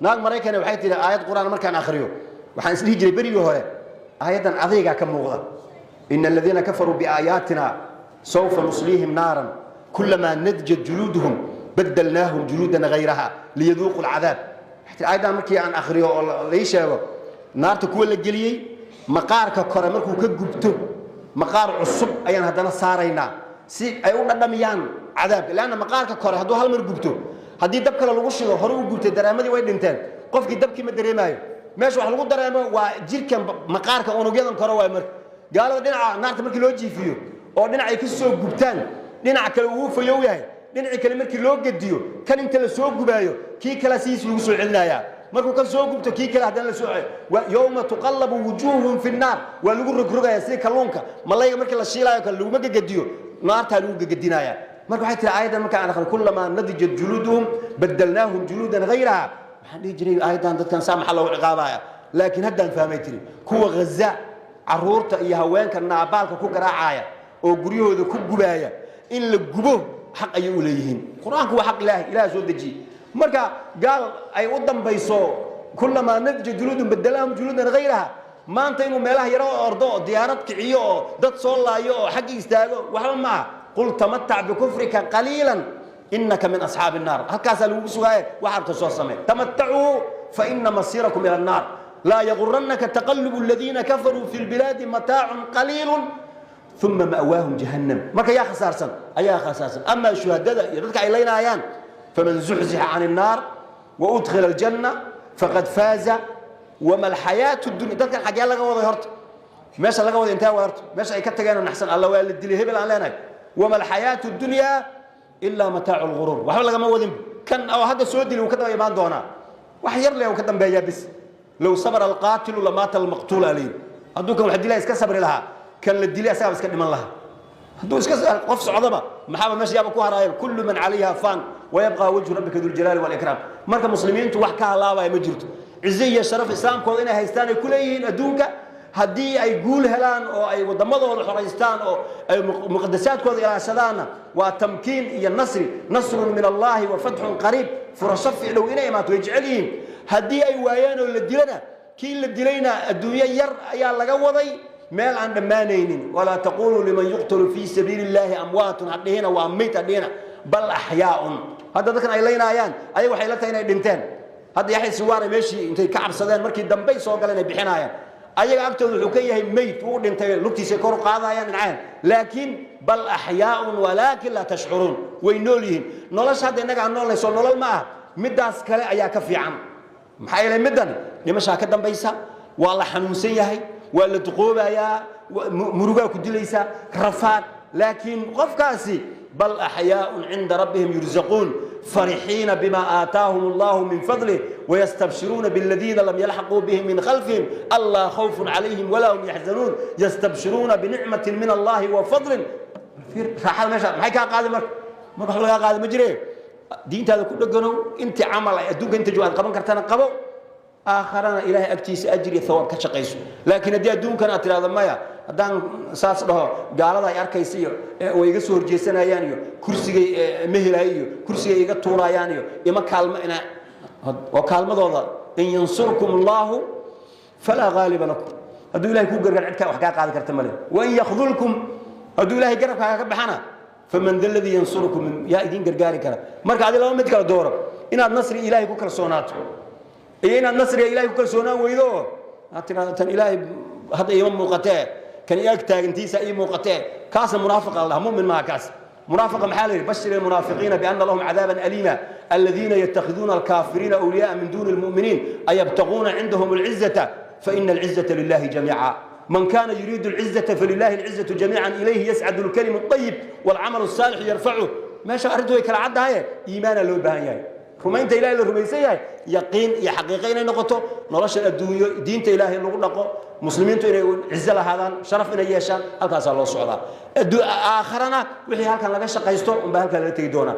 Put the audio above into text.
Naag Maraykan waxay tihi, aayad Qur'aan markaan akhriyo, waxaan isdhihi jiray berigii hore, aayaddan adaygaa ka muuqda: "Ina aladiina kafaruu biaayaatina sawfa nusliihim naaran kulamaa nadjat juluuduhum badalnaahum juluudan hayraha liyaduuqu alcadaab." Waxay tihi, aayaddan markii aan akhriyo oo lai sheego naarta kuwa la geliyey, maqaarka kore markuu ka gubto, maqaar cusub ayaan haddana saaraynaa si ay u dhadhamiyaan cadaabka, leanna maqaarka kore hadduu hal mar gubto, haddii dab kale lagu shido, hore u gubtay, dareemadii way dhinteen, qofkii dabkii ma dareemaayo. Meesha wax lagu dareemo waa jirkan maqaarka, unugyadan kore waay. Marka gaalada dhinaca naarta markii loo jiifiyo oo dhinac ay ka soo gubtaan, dhinac kale uu fayow yahay, dhinacii kale markii loo gediyo, kan inta la soo gubaayo, kii kale sidiis lagu soo celinayaa. Markuu kan soo gubto, kii kale haddana la soo. Yowma tuqallabu wujuuhum fi nnaar, waa lagu rogrogaya sidii kalluunka malayga markii la shiilaayo kale. Laguma gegediyo, naartaa lagu gegedinaya. Marka waxay tihi, aayaddan markaan akhrin, "Kulamaa nadijat juluuduhum badalnaahum juluudan hayraha," waxaan dhihi jiray, aayaddan dadkan saa maxaa loogu ciqaabaya? Laakiin haddaan fahmay, tiri, kuwa Ghaza caruurta iyo haweenka naabaalka ku garaacaya oo guryahooda ku gubaaya, in la gubo xaq ayay u leeyihiin. Qur-aanku waa xaq Ilaahay, Ilaah soo dejiyey. Marka gaal ay u dambayso "kulamaa nadija juluudun badalnaahum juluudan hayraha," maanta inuu meelaha yaro ordo oo diyaarad kiciyo oo dad soo laayo oo xagga istaago, waxba ma aha. "Qul tamatac bikufrika qaliilan inaka min asxaabi الnaar." Halkaasaa lagugu sugaaye, wax arta soo samee. "Tamatacuu fa ina masiirakum ila annaar, laa yaguranaka taqalubu aladiina kafaruu fi lbilaadi, mataacun qaliilu uma ma'waahum jahannam." Marka yaa khasaarsan? Ayaa khasaarsan. Amaa shuhadada iyo dadka ay laynaayaan, "faman zuxzixa can الnaar waudkhila aljanna faqad faaza, wama alxayaatu dunya." Dadkan xaggee laga waday horta? Meesha laga waday intee way horta? Meesha ay ka tageen naxsan, alla waa la dilay hebel aan leenahay. "Wama alxayaatu dunyaa ilaa mataacu lguruur." Waxba lagama wadin. Kan oo hadda soo dilay wuu ka daba imaan doonaa, wax yar le uu ka dambeeyaa bis. "Low sabara alqaatilu lamaata almaqtuul," aa layidhi. Hadduu kan wax dilaa iska sabri lahaa, kan la dilay asagaaba iska dhiman lahaa. Hadduu iska qof socdaba, maxaaba meesha yaaba ku haraaya? "Kullu man calayha fan wayabqaa wajhu rabbika duljalaali walikraam." Marka muslimiintu wax ka halaabaya ma jirto. Cize iyo sharaf islaamkooda inay haystaan ay ku leeyihiin adduunka. Haddii ay guul helaan oo ay waddamadooda xoraystaan oo ay muqadasaadkooda ilaashadaanna, waa tamkiin iyo nasri, "nasrun min Allahi wa fatxun qariib," furasho fiicdhow inay imaato way jecel yihiin. Haddii ay waayaan oo la dilana, kii la dilayna adduunyo yar ayaa laga waday, meel aan dhammaanaynin. "Walaa taquluu liman yuqtalu fii sabiili illahi amwaatun," hadhihina, waa meyd hadhihina, "bal axyaaun." Hadda dadkan ay laynaayaan, ayaga waxay la tahay inay dhinteen. Hadda Yaxya Siwaare meeshii intay ka cabsadeen, markii dambey soo galeen ay bixinaayaan. Ayaga agtooda wuxuu ka yahay meyd, wuu dhintay, lugtiisay kor u qaadayaan dhinaceen, laakiin "bal axyaaun walaakin laa tashcuruun," way nool yihiin. Nolosha hadda innaga aan noolnay soo nolol ma ah. Middaas kale ayaa ka fiican. Maxaa yeelay, middan dhimashaa ka dambaysa, waa la xanuunsan yahay, waa la duqoobayaa, murugaa ku dilaysaa, rafaad. Laakiin qofkaasi "bal axyaaun cinda rabbihim yurzaquun, farixiina bima aataahum allahu min fadlih, wayastabshiruuna biladiina lam yalxaquu bihim min khalfihim anlaa khawfun calayhim walaa hum yaxzanuun, yastabshiruuna binicmatin min Allahi wa fadlin." Raaxada meesha maxay kaa qaadi? Marka wax lagaa qaadi ma jire. Diintaada ku dheganow. Intii camal ay adduunka inta joog aad qaban kartana qabo, aakharana Ilaahay agtiisa ajir iyo thawaab ka shaqayso. Laakiin haddii adduunkan aad tidhahdo, maya, haddaan saas dhaho gaalada ay arkaysa iyo way iga soo horjeesanayaan iyo kursigay ma helaayo iyo kursigay iga tuurayaan iyo ima kaalmo ina oo kaalmadooda, "In yansurkum Allahu falaa ghaaliba lakum." Hadduu Ilahay kuu gargaar, cid wax kaa qaadi karta male. "Wain yakhdulkum," hadduu Ilahay garabkaaga ka baxana, "faman da ladii yansurukum," yaa idiin gargaari kara? Marka adi laba mid kala dooro: inaad nasri Ilaahay ku kalsoonaato iyo inaad nasriga Ilahay ku kalsoonaan weydo oo aad tidhahdo, tan Ilaahay hadda iima muuqatee, kan i ag taagantiisa ii muuqatee. Kaasna munaafiqa la dhaha, mu'min maaha kaas. Munaafiqa maxaa la yidhi? "Bashir almunaafiqiina bianna lahum cadaaban aliima, aladiina yatakhiduuna alkaafiriina awliya'a min duuni almu'miniin, ayabtaguuna cindahum alcizata, faina alcizata lillahi jamiica. من كان يريد العزة فلله العزة جميعا، إليه يصعد الكلم الطيب والعمل الصالح يرفعه." Meesha arrintu way kala caddahay. Iimaana loo baahan yahay, rumaynta Ilahay la rumaysan yahay, yaqiin iyo xaqiiqo inay noqoto nolosha adduunyo. Diinta Ilaahay lagu dhaqo, muslimiintu inay cizo lahaadaan, sharaf inay yeeshaan, halkaasaa loo socdaa. Aakharana wixii halkan laga shaqaysto unbaa halkaa laga tegi doonaa.